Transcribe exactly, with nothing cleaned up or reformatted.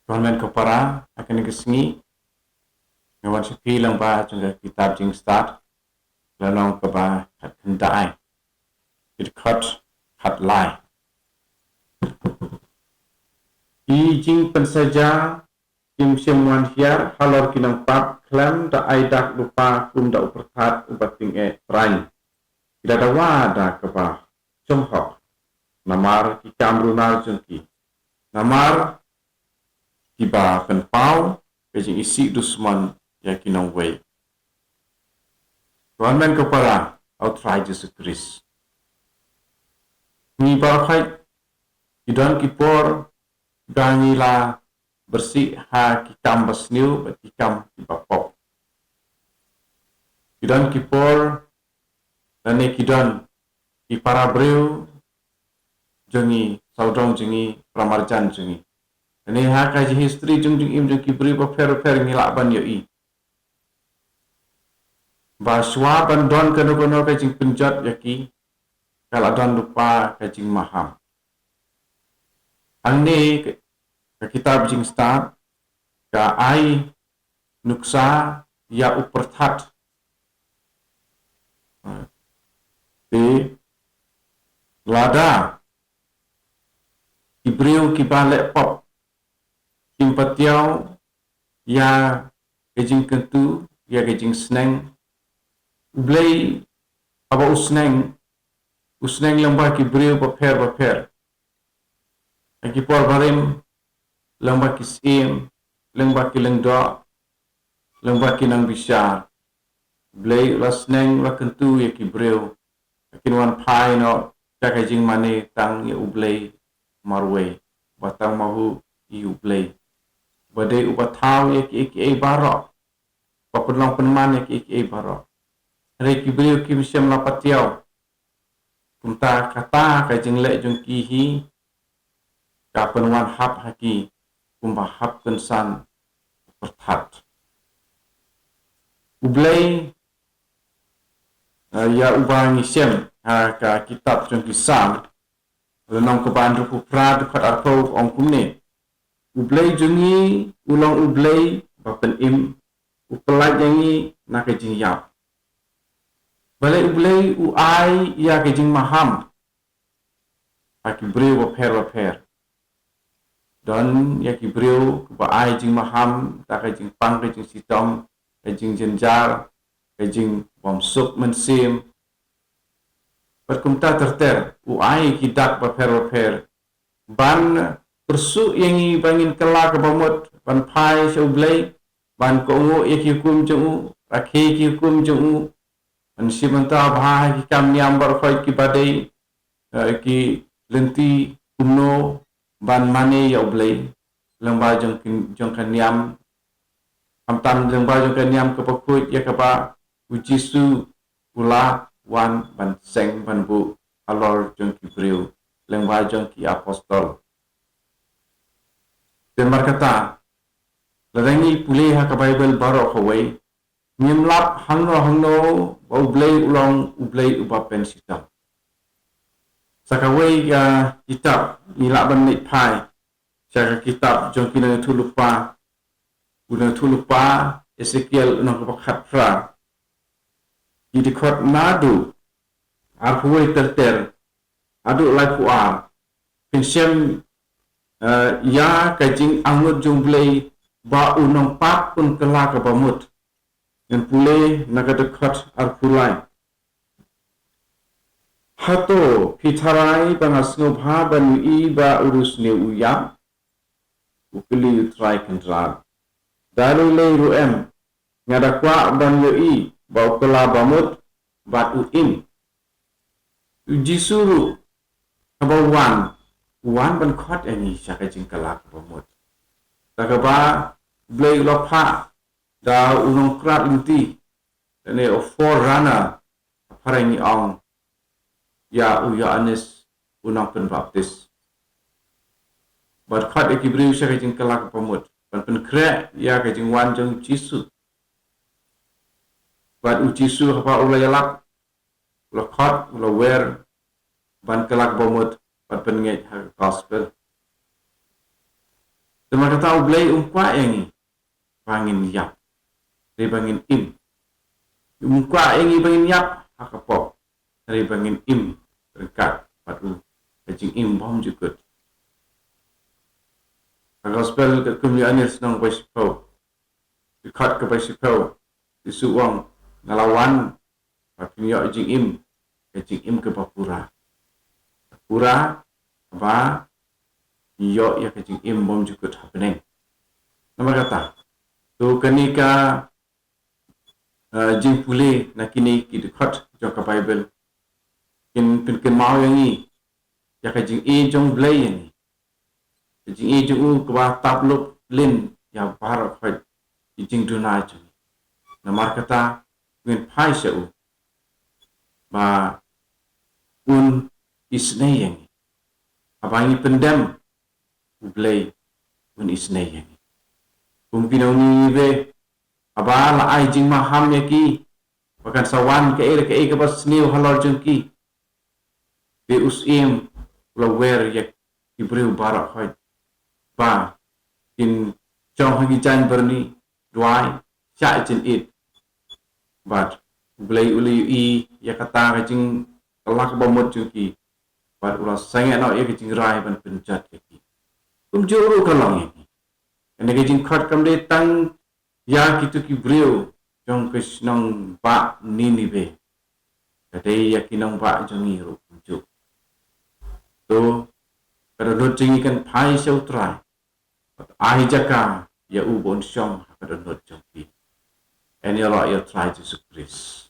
Ko hynmen ko para, ha kane ka sngi nga wan sha phi lyngba jong ka kitab Jingstad, lynnong kaba khatkhyndai, ki dkhot khatlai. Ki jingpynsaja kim shym wan hiar halor ki nongpap khlem da ai dak lypa kum da u pyrthat uba tyngeh train. Ki da dawa da kaba shong hok namar ki kam runar jong ki, namar kiba pynpaw ka jingisih dusmon ïa ki nongwei. Ko hynmen ko para ha u Trai Jisu Khrist, ngi baroh ki don ki por ba ngi la bersih ha ki kam basniew bad ki kam kiba pop. Ki don ki por lane ki don ki para briew jong ngi, sawdong jong ngi, para marjan jong ngi, lane ha ka jinghistory jong jingim jong ki briew bapher bapher ngi lah ban ïohi ba shuwa ban don kano kano ka jingpynjot ïa ki, ka la don lypa ka jingmaham. Hangne ka, ka kitab Jingstad ka ai nuksa ïa u pyrthat. Te lada ki briew kiba leh pop kim patiaw ïa ka jingkyntu, ïa ka jingsneng, U Blei haba u sneng, u sneng lyngba ki briew bapher bapher. Ha ki por barim, lyngba ki syiem, lyngba ki lyngdoh, lyngba ki nongbishar. U Blei u la sneng, u la kyntu ïa ki briew ba kin wan phai noh sha ka jingmane tang ïa U Blei marwei, ba tang ma u hi U Blei, ba dei uba thaw ïa kiei kiei baroh, ba pynlong pynman ïa kiei kiei baroh. Hynrei ki briew kim shym la patiaw. Kumta kata ka jingleh jong ki hi ka pynwan hap ha ki kumba hap kynsan pyrthat. U Blei, eh, ïa uba ngi shem ha ka kitab jong ki Salm, lynnong kaba hynriewphew phra, dkhot arphew, ong kumne: U Blei jong ngi u long U Blei ba pynim, u pyllait ïa ngi na ka jingïap. Balei U Blei u ai ïa ka jingmaham ha ki briew bapher bapher? Don ïa ki briew kiba ai jingmaham da ka jingpang ka jingshitom, ka jingjynjar, ka jingbymsuk mynsiem. Bad kumta ter ter, u ai ki dak bapher bapher ban pyrshah ïa ngi ba ngin kylla kaba mut ban phai sha U Blei, ban kohnguh ïa ki hukum jong u, rakhe ki hukum jong u, ban shim bynta bha ha ki kam niam baroh kiba dei, eh, ki lynti kumno ban mane ïa U Blei lyngba jong ki, jong ka niam, khamtam lyngba jong ka niam kaba khuid ïa kaba U Jisu u la wan ban seng ban buh halor jong ki briew lyngba jong ki apostol. Te namar kata, lada ngi pule ha ka Baibl baroh kawei, ngim lap hangno hangno ba U Blei u long U Blei uba pynshitom. Sa kawei ka kitab ngi lah ban leit phai sha ka kitab jong ki Nongïathuhlypa, u Nongïathuhlypa Esekiel, lynnong kaba khatphra, ki dkhot naduh arphew wei ter ter haduh laiphew ar, pynshem, eh, ïa ka jingangnud jong U Blei ba u nongpap un kylla kaba mut. Ngan pule na ka dkhot arphew lai. Hato phi tharai ba nga sngewbha ban ïohi ba u riewsniew u ïap? U kylli u Trai Kynrad. Da lei lei ruh em, nga da kwah ban ïohi ba u kylla ba mut bad u im. U Jisu ruh haba u wan, u wan ban khot ïa ngi sha ka jingkylla kaba mut. Da kaba U Blei u la phah da u nongkrat lynti, lane u forerunner, ha phareng ngi ong ïa u Ïoannis u nongpynbaptis, bad khot ïa ki briew sha ka jingkylla kaba mut ban pynkhreh ïa ka jingwan jong u Jisu. Bad u Jisu haba u la ïalap, u la khot, u la wer ban kylla kaba mut bad pynngeit ha ka gospel. Namar kata U Blei um kwah ïa ngi ba ngin ïap, hynrei ba ngin im. Um kwah ïa ngi ba ngin ïap ha ka pop, hynrei ba ngin im ryngkat bad u, ka jingim bymjukut. Ha Gospel katkum u Ïoannis lynnong ba shiphew, dkhot kaba shiphew, Jisu u ong, nga la wan ba phin ïoh jingim, ka jingim kaba pura. Pura, ba phin ïoh ïa ka jingim bymjukut ha bneng. Namar kata, to kane ka, eh, jingpule na kine ki dkhot jong ka Baibl kin pynkynmaw ïa ngi ïa ka jingïeit jong U Blei ïa ngi. Ka jingïeit jong u kaba tap lup lin ïa baroh khoit ki jingduna jong ngi. Namar kata, ngin phai sha u ba un isynei ïa ngi. Haba ngi pyndem, U Blei un isynei ïa ngi. Kum ki nong Ninive, haba la ai jingmaham ïa ki ba kan sa wan kaei re kaei kaba sniew halor jong ki, te u Syiem u la wer ïa ki briew baroh khoit ba kin shong ha ki jaiñ byrni, duwai, shah jingit. Bad U Blei u la ïohi ïa kata ka jingkylla kaba mut jong ki, bad u la sangeh noh ïa ka jingrai ban pynjot ïa ki. Kumjuh ruh ka long ïa ngi. Kane ka jingkhot kam dei tang ïa kito ki briew jong ka shnong bah Ninive, ka dei ïa ki nongbah jong ngi ruh kumjuh. To, ka dohnud jong ngi kan phai sha U Trai bad ai jaka ïa u ba un shong ha ka dohnud jong phi. Yn ïaroh ïa U Trai Jisu Khrist.